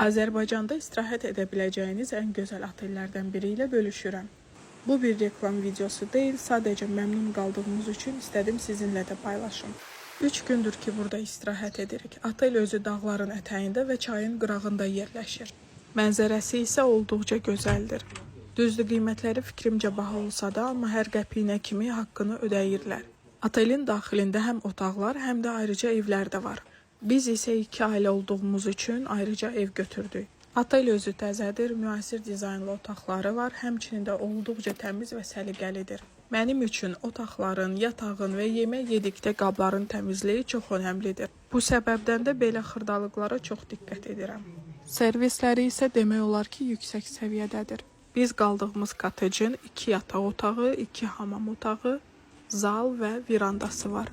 Azərbaycanda istirahət edə biləcəyiniz ən gözəl otellərdən biri ilə bölüşürəm. Bu bir reklam videosu deyil, sadəcə məmnun qaldığımız üçün istədim sizinlə də paylaşım. 3 gündür ki burada istirahət edirik. Otel özü dağların ətəyində və çayın qırağında yerləşir. Mənzərəsi isə olduqca gözəldir. Düzdür, qiymətləri fikrimcə baha olsa da, amma hər qəpiyinə kimi haqqını ödəyirlər. Otelin daxilində həm otaqlar, həm də ayrıca evlər də var. Biz isə iki ailə olduğumuz üçün ayrıca ev götürdük. Otel özü təzədir, müasir dizaynlı otaqları var, həmçinin də olduqca təmiz və səliqəlidir. Mənim üçün otaqların, yatağın və yemək yedikdə qabların təmizliyi çox önəmlidir. Bu səbəbdən də belə xırdalıqlara çox diqqət edirəm. Servisləri isə demək olar ki, yüksək səviyyədədir. Biz qaldığımız kottecin 2 yataq otağı, 2 hamam otağı, zal və verandası var.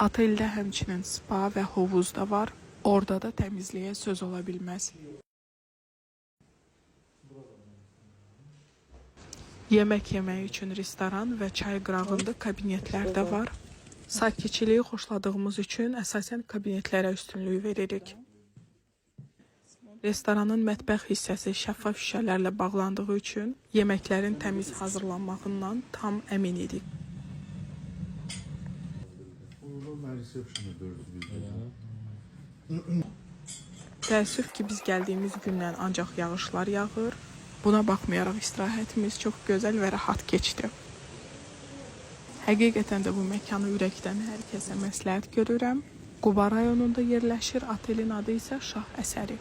Oteldə həmçinin spa və hovuz da var. Orada da təmizliyə söz ola bilməz. Yemək yemək üçün restoran və çay qırağında kabinetlər də var. Sakitçiliyi xoşladığımız üçün əsasən kabinetlərə üstünlük veririk. Restoranın mətbəx hissəsi şəffaf şüşələrlə bağlandığı üçün yeməklərin təmiz hazırlanmağından tam əmin idik. Oradan reception'a dördü biz. Təəssüf ki, biz gəldiyimiz gündən ancaq yağışlar yağır. Buna baxmayaraq istirahətimiz çox gözəl və rahat keçdi. Həqiqətən də bu məkanı ürəkdən hər kəsə məsləhət görürəm. Quba rayonunda yerləşir. Otelin adı isə Şah Əsəri.